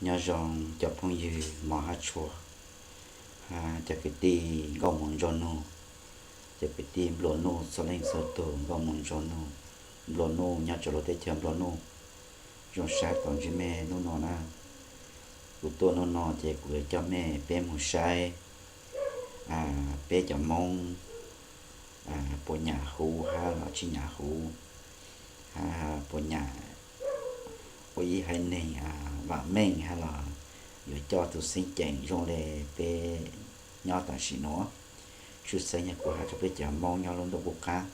Nyob zoo cov phooj ywg mos hab tshua, hab cov kwv tij nkauj Mus Ntsuag Nuj, cov kwv tij nplua nuj txhua leej txhua tug nkauj Mus Ntsuag Nuj, nplua nuj nyob rua luag teb chaws nplua nuj. Zoo sab tau ntsib mej hnub no na. Kuv tuaj hnub no ces kuv yuav coj mej peb moog saib peb cov Moob puas nyam huv hab los tsi nyam huv, hab puas nyam ua ib haiv neeg vaam meej hab los yuav coj tug xeeb ceem zoo le peb nyob tam sim nuav. Tshwj xeeb yog kuv has rua peb cov Moob nyob lub ntuj qub qab.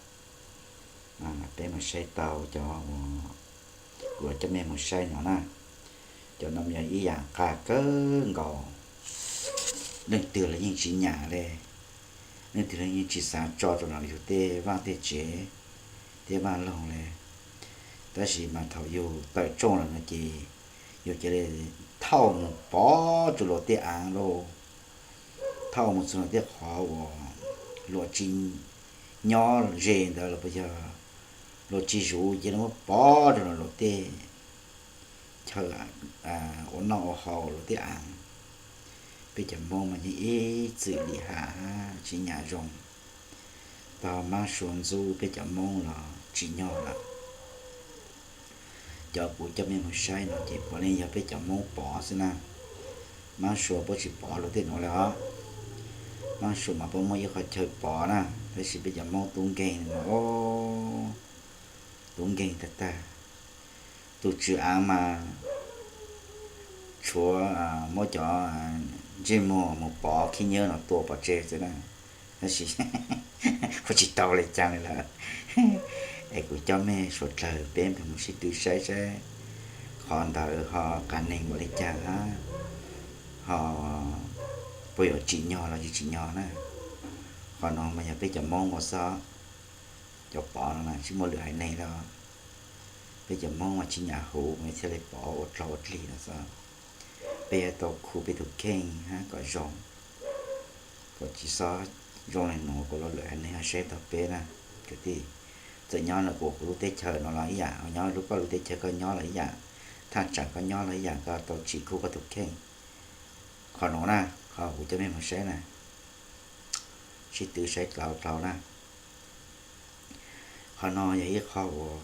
Peb moog saib tau cov uas kuv yuav coj mej moog saib no na. Cov no yog ib yaam qas kawg nkaus. Leej twg los yeej tsi nyam le, leej twg los yeej tsi xaav tso rua yug tej vaaj tej tsev, tej vaaj loog le. Tab sis mas thaum yug tawm tsooj lawm no ces yug cia li thauj moog pov rua luag tej aav lauj, thauj moog txug luag tej qhov uas luag tsi nyob ze ntawd los puas yog luag tsi zuv ces muab pov rua luag tej chaw ua noj ua haus luag tej aav. Peb cov Moob mas yeej ib txwm lim ham hab tsi nyam zoo. Tog Maab Sua ntxub peb cov Moob los tsim nyog lawm. Cov kuv coj mej moog saib no ces puav leej yog peb cov Moob pov xwb na. Maab Sua puab tsi pov luag tej nuav le os. Maab Sua mas puab muaj ib qhov chaw pov na, tab sis peb cov Moob tub nkeeg no, tub nkeeg tag tag. Tug tswv aav mas tshuav muab cov ntsej muag moog pov khib nyiab no tua pov tseg xwb na. Tab sis kuj tsi tau le caag li lawm. Es kuv coj mej suav dlawg peb moog sib tw saib saib qhov ntawd ho qas neeg npaum le caag hab ho puas yuav tsim nyog los tsi tsim nyog na. Qhov no mas yog peb cov Moob ua xwb, cov pov no mas tsi muaj lwm haiv neeg le. Peb cov Moob mas tsi nyam huv mas thiaj li pov ua dlaug ua dlig no xwb. Peb yuav tau khu peb tug kheej hab kom zoo, kom tsi xob zoo le nuav kuas luag lwm haiv neeg ho saib taug peb na. Kwv tij, txawm nyob ntawm kuv lub teb chaws no los ib yam, nyob lub koj lub teb chaws koj nyob los ib yam, thaj tsam koj nyob los ib yam, koj tau tsim khu koj tug kheej. Qhov nuav na, qhov kuv coj mej moog saib na, sib tw saib dlhau dlhau na. Qhov no yog ib qho uas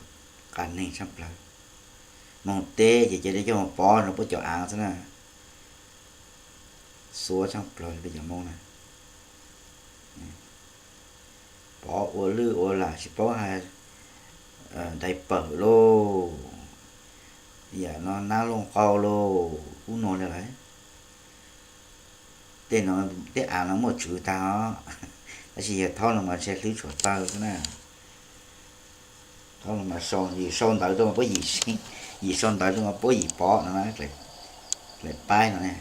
qas neeg tshaj plawg. Moog teb ces cia li coj moog pov rua puab cov aav xwb na. Xuav tshaj plawg peb cov Moob na. Pov ua lwj ua lam tsis paub has, dai pawm lauj, yam no nab looj qau lauj, ub no le lawm. Tej no, tej aav no muaj tswv tag os, tab sis yog thaub no mas ntshe hlwb tshuav taw xwb na. Thaub no mas sau, yim sau ntawv rau mas puab yim, yim sau ntawv rau mas puab yim pov no na, dlaim paib no ne.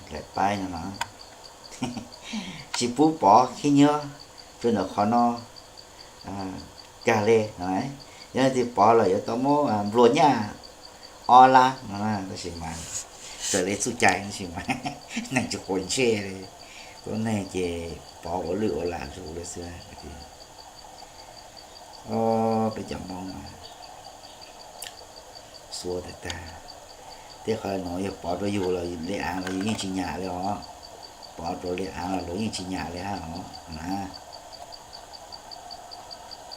Dlaim paib no no, tsis pub pov khib nyiab rua ntawm qhov no kag le no. Yog leej twg pov lawm yuav tau muab nplua nyaj ob lab no, tab sis mas txawm le txuj cai tab sis mas neeg tsis quav ntsej li. Tuab neeg ces pov ua lwj ua lam zus le xwb. Peb cov Moob mas xuav tag tag. Tej qhov nuav yog pov rau yug los le aav los yug yeej tsis nyam li os. Pov rau le aav los luag yeej tsis nyam li hab os na.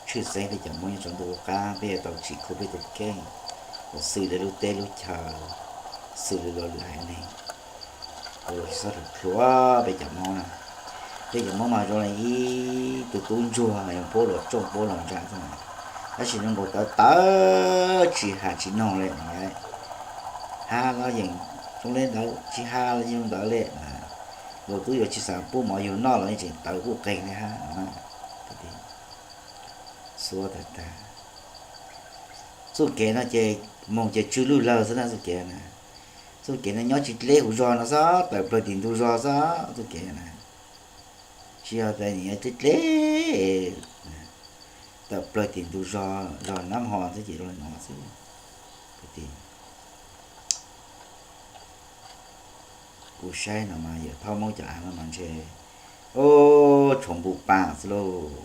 Tshwj xeeb peb cov Moob nyob rua ntuj qub qab peb yuav tau tsim khu peb tug kheej, xws le lub teb lub chaw, xws le luag lwm haiv neeg, ua luag tsis txhob hlua peb cov Moob na. Peb cov Moob mas zoo le ib tug tub ntsuag yog puab luag tsooj puab luag ntsa xwb na. Tab sis zoo nkaus tawv tawv tsis has tsis noog le no. Hab los yeej zoo le ntawd, tsis has los zoo ntawd le. Luag tub yuav tsis xav pub mov yug noj los yeej tseem tawv quj qeeg le hab no. Xuav tag tag. Txuj kev no ces moog ces tsw lwj lawg xwb na txuj kev na. Txuj kev no nyob tsis dleb huv zog no xwb, tawm plawg tim ntug zog xwb txuj kev na. Tsis yog tas dleb dleb, tawm plawg tim ntug zog, zog nab ho xwb ces zoo le no xwb. Kuv saib no mas yawm thaub Moob cov aav no mas ntshe, o, tshuav npu paam xwb lauj.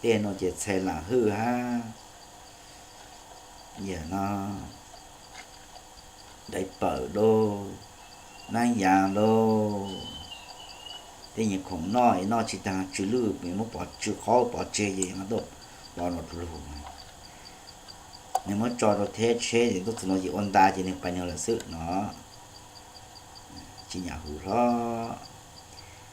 Tej no ces txhais lam hwj hab, yam no daiv pawm lauj, naab yaas lauj, tej nyuag khoom noj es noj tsis taag tsw lwj, muab pov tsw qhov pov tseg ces ho tuaj pov no rua lug. Nwg muab tso rua theb tsheb es tuaj txug no yim ua nta ces nwg pais nwg lawm xwb no. Tsis nyam huv hlo,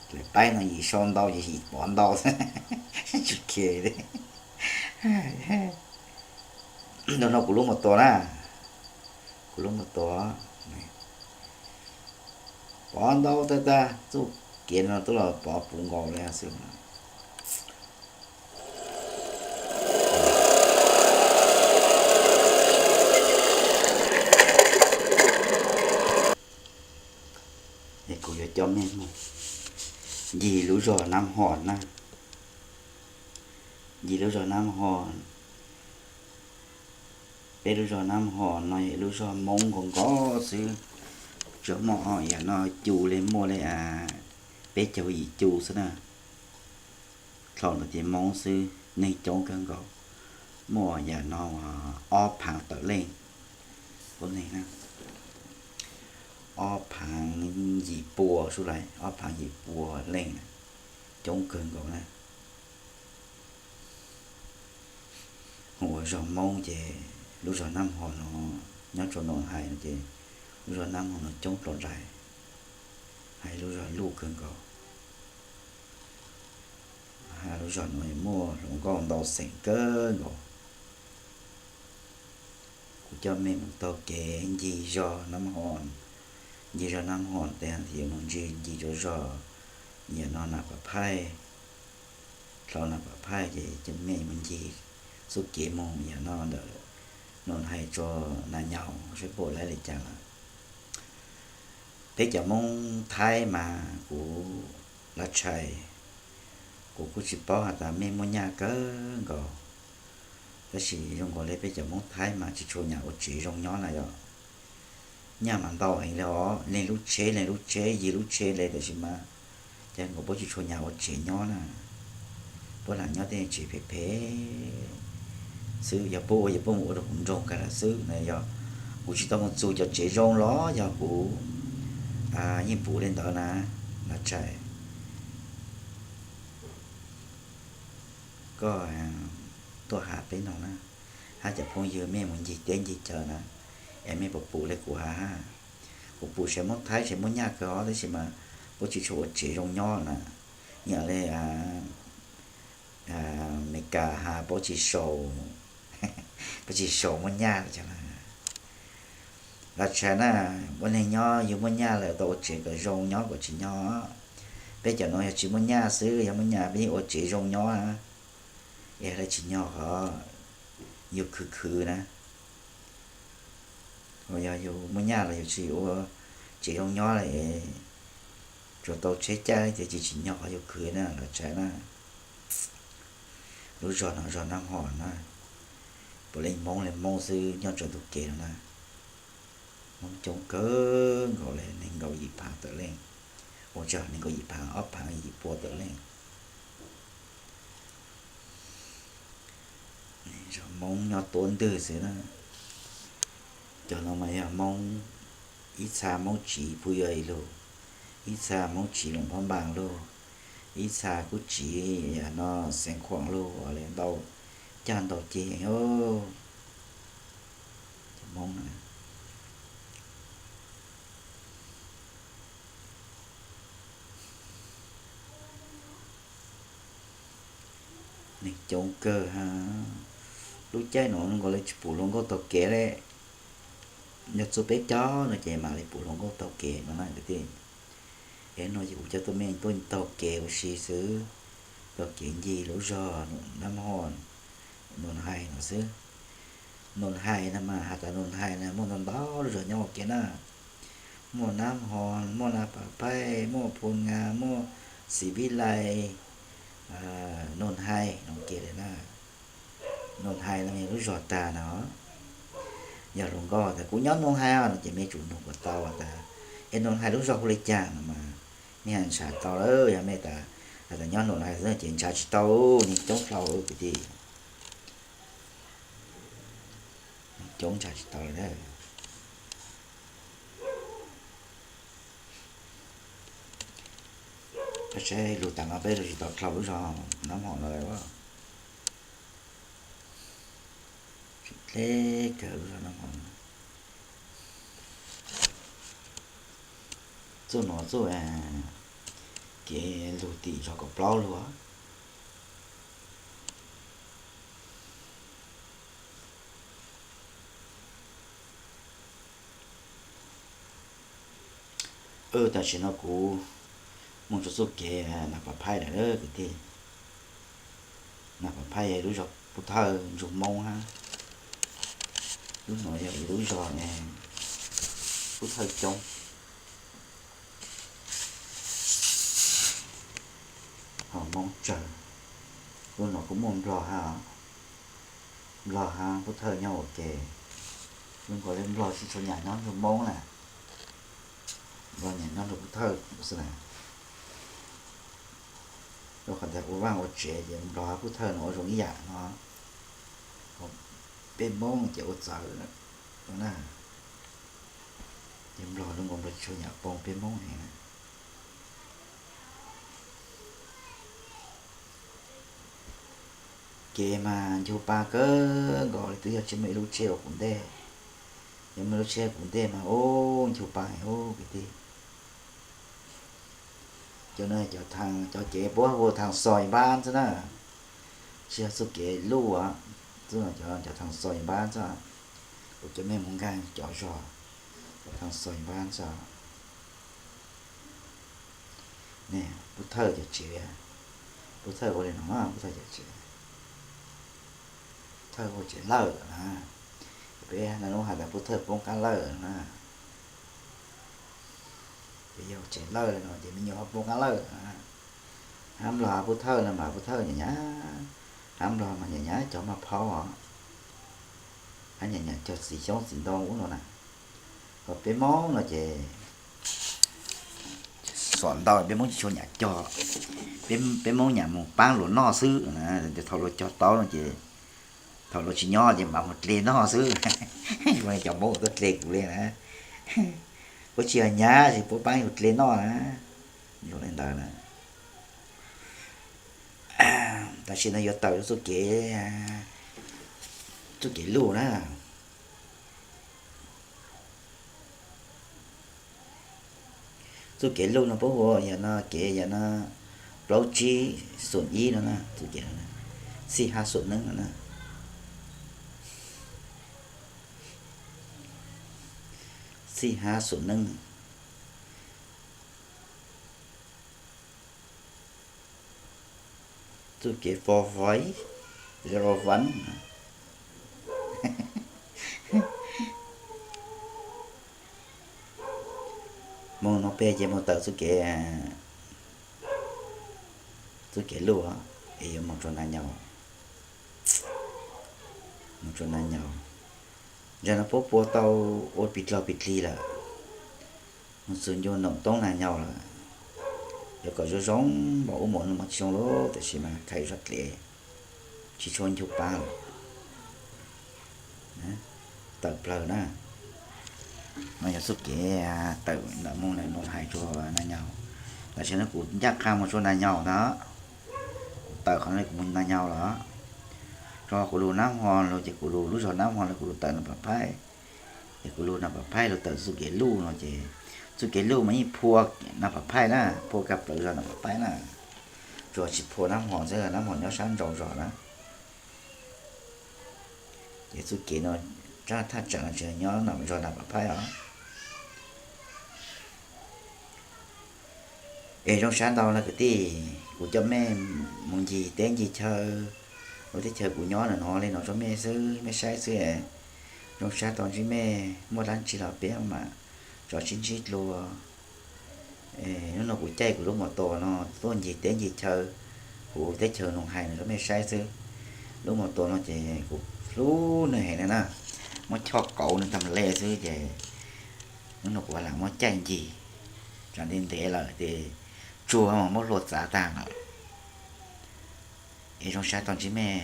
dlaim paib no yim sau ntau ces yim pov ntau, tsis khe li. Nrug no kuv lub mus tua na, kuv lub mus tua, pov ntau tag tag, txuj kev no tub los pov puv nkaus li xwb. Es kuv yuav coj mej moog ncig lub zog Nab Hom na, ncig lub zog Nab Hom. Peb lub zog Nab Hom no yog ib lub zog Moob nkaus nkaus xwb, tsuas muaj yam no cu le muaj le peb caug yim cu xwb na. Dlhau lawm ces Moob xwb, neeg coob kawg nkaus, muaj yam no ob phaav tawm leej tuab neeg na, ob phaav yim pua sub lais, ob phaav yim pua leej, coob kawg nkaus na. Ua zog Moob ces lub zog Nab Hom no, nyob rua Noom Hais no ces lub zog Nab Hom no coob dlhau dlais, hab lub zog luj kawg nkaus. Hab lub zog no muaj hluas nkauj ntau xeem kawg nkaus. Kuv coj mej mus taug kev ncig zog Nab Hom, ncig zog Nab Hom tes yuav mus ncig, ncig rua zog yam no Nas Pas Phaij. Dlhau Nas Pas Phaij ces coj mej mus ncig txuj kev moog yam no ntawm Noom Hais rua Nas Nyaus saib puas laib li cas lawm. Peb cov Moob Thaib mas kuv, Lav Tshais, kuv kuj tsis paub has tas mej muaj nyaj kawg nkaus, tab sis zoo nkaus li peb cov Moob Thaib mas tsis tshua nyam ua tsev zoo nyob na yom. Nyaj mas ntau heev li os, leeg lub tsheb leeg lub tsheb yig lub tsheb le, tab sis mas cas nkaus puab tsis tshua nyam ua tsev nyob na. Puab lam nyob tej tsev phem phem xwb, yog puab ua ces puab mus ua rau kuv nroog kag lawm xwb na. Yog kuv tsis tau mus txug cov tsev zoo los yog kuv yeej pum le ntawd na. Lav Tshais, koj tuaj has peb noog na, hab cov phooj ywg mej mus ncig teb ncig chaw na, es mej puas pum le kuv has hab. Kuv pum seb Moob Thaib seb muaj nyaj kawg os, tab sis mas puab tsis tshua ua tsev zoo nyob na. Yam le Amelikas has puab tsis sau, puab tsis sau muaj nyaj li cas na. Lav Tshais na, ua neeg nyob yug muaj nyaj lawm tau ua tsev kom zoo nyob kom tsim nyog. Peb cov nuav yog tsis muaj nyaj xwb, yog muaj nyaj peb yeej ua tsev zoo nyob na. Es le tsim nyog qhov yug khwv khwv na. Yog yug muaj nyaj los yug tsis ua tsev zoo nyob li, tsuas tau tsheb caij ces tsis tsim nyog qhov yug khwv na Lav Tshais na. Lub zog no zog Nab Hom na, puav leej Moob le Moob xwb nyob rua ntug kev no na. Moob coob kawg nkaus le, nees nkaum yim phaav tawm leej, ua tsaug, nees nkaum yim phaav, ob phaav yim pua tawm leej. Zog Moob nyob tuab ntwg xwb na. Cov no mas yog Moob, ib txha Moob tsiv Phu Yuj Lis lug, ib txha Moob tsiv Luas Phab Npaas lug, ib txha kuj tsiv yam no Xeev Khuam lug, ua le ntau cag ntau ceg os. Cov Moob no neeg coob kawg hab. Lub caij nuav zoo nkaus le tsis pum hluas nkauj taug kev le. Yog txug peb caug no ces mam li pum hluas nkauj taug kev no na kwv tij. Es no ces kuv coj tuaj mej tuaj taug kev ua si xwb, taug kev ncig lub zog Nab Hom, Noom Hais no xwb. Noom Hais no mas has tas Noom Hais na muaj ntau ntau lub zog nyob ua ke na. Muaj Nab Hom, muaj Nas Pas Phaij, muaj Phu Nga, muaj Xis Vib Lais, Noom Hais no ke le na. Noom Hais no yog lub zog tag no. Yog hluas nkauj tas kuv nyob Noom Hais no ces mej tsum nug kuas tau tas es Noom Hais lub zog hu le caag no mas mej has ntshaw tau lawm. Yog mej tas Hais tias nyob num no hais xwb ces ntshav tsis tau, neeg coob dhau kwv tij, neeg coob ntshav tsis tau li na. Peb saib lug tas no peb lug tsis tau dhau lub zog Nab Hom no. Tsis deb kawg lub zog Nab Hom no. Txuj no txuj kev lug tim zog kaum plaub lug. Tam sim no kuv mus rau txuj kev Nas Pas Phaij lawm kwv tij. Nas Pas Phaij yog lub zog Pub Thawj ntsug Moob hab. Lub no yog ib lub zog Pub Thawj coob, ho Moob tsawg. Lub no kuj muaj Nplog hab, Nplog hab Pub Thawj nyob ua ke. Zoo nkaus li Nplog tsis tshua nyam nyob ntsug Moob na, Nplog nyam nyob ntsug Pub Thawj xwb na. Rau qhov tias ua vaaj ua tsev ces Nplog hab Pub Thawj no ua zoo ib yam no, peb Moob ces ua txawv na. Ces Nplog zoo nkaus Nplog tsis tshua nyam poob peb Moob heev na. Kev mas ncug pa kawg nkaus li, twb yog tsis muaj ib lub tsheb ua kuv ntej. Yog muaj lub tsheb ua kuv ntej mas ub ncug pa heev ub kwv tij. Cov no cov kev puab hu Thaaj Xoi Npab xwb na, tsis yog txuj kev luj, txuj no cov Thaaj Xoi Npab xwb. Kuv cov mej mus nkaag cov zog, cov Thaaj Xoi Npab xwb. Ne, Pub Thawj cov tsev, Pub Thawj ua li no, Pub Thawj cov tsev, Pub Thawj ua tsev lawj na. Peb naj nub has tas Pub Thawj poob qaab lawj na. Ces yog tsev lawj no ces me nyuam ho poob qaab lawj. Hab Nplog Pub Thawj no mas Pub Thawj nyam nyam, hab Nplog mas nyam nyam cov maj phaub os, hab nyam nyam cog txiv xyoob txiv ntoo ub no na. Ho peb Moob no ces xuam ntau peb Moob tsis tshua nyam cog, peb Moob nyam mus paab luas noj xwb. Thaum luas cog tau no ces, thaum luas tsis nyob ces mam mus dle noj xwb. Zoo li cov Moob tuaj dle kuv li na, puab tsis yog nyab tsis puab paab yug dle noj na. Zoo li ntawd na. Tam sim no yuav tawm txuj kev, txuj kev luj na. Txuj kev luj no puab hu yog no kev yog no plaub tsib xoom ib no na, txuj kev no, txij hab xoom neeb no na, txij hab xoom neeb. Txuj kev four five zero one. Moog no peb ces moog tawm txuj kev, txuj kev luj es yuav moog rua Nas Nyaus, moog rua Nas Nyaus. Zag no puab pua tau ua pig dlog pig dlig lawm, moog txug ncua noom toob Nas Nyaus lawm. Yuav kom zoo zoo npaum ub npaum no mas tsis zoo lawm, tab sis mas khais zog dlev tsis tshua ncug paab lawm. Tawm plawg na. No yog txuj kev tawm ntawm moog ntawm no hais rua Nas Nyaus. Tam sim no kuv ncaj qha moog rua Nas Nyaus ntag. Kuv tawm qhov no kuv moog Nas Nyaus lawm. Rua kuv lug Nab Hmo lug ces kuv lug lub zog Nab Hmo lug kuv lug tawm Nas Pas Phaij. Ces kuv lug Nas Pas Phaij lug tawm txuj kev luj no ces, txuj kev luj mas yeej phua Nas Pas Phaij na, phua kag plawv zog Nas Pas Phaij na. Tsuas tsis phua Nab Hmo xwb, Nab Hmo nyob sab nraud zog na. Ces txuj kev no, tsab thaj tsam no tsis nyob zog Nas Pas Phaij os. Es zoo sab ntau na kwv tij, kuv coj mej mus ncig teb ncig chaw, lub teb chaws kuv nyob no li no rua mej xwb, mej saib xwb. Zoo sab tau ntsib mej, muaj dlaab tsi los peb mam tso sib ntsib dlua. Hnub no kuv caij kuv lub mos tos no tuaj ncig teb ncig chaw, kuv teb chaws Noog Hais no rua mej saib xwb. Lub mos tos no ces kuv hlub nwg heev na, muab choj kauv nwg taag le xwb ces hnub no kuv lam muab caij ncig. Tsam ntev ntev lawm ces tsuag mas muab hlua txav taag lawm. Es zoo siab tau ntsib mej,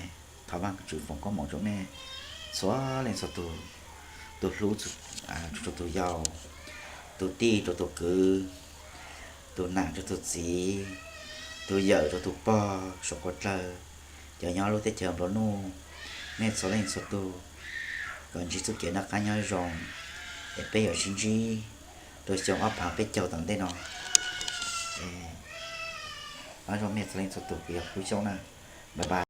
thov Vaajtswv foom koob moov rua mej txhua leej txhua tug, tug hlub rua tug yau, tug tij rua tug kwv, tug nam rua tug txiv, tug yawm rua tug pog saum huab dlawg, cov nyob lub teb chaws nplua nuj, mej txhua leej txhua tug kom ntsib txuj kev noj qaab nyob zoo, es peb yuav sib ntsib rua xyoo ob phav peb caug tom ntej no. Nyob zoo mej txhua leej txhua tug, kuv yog Kub Xyooj na, bye bye.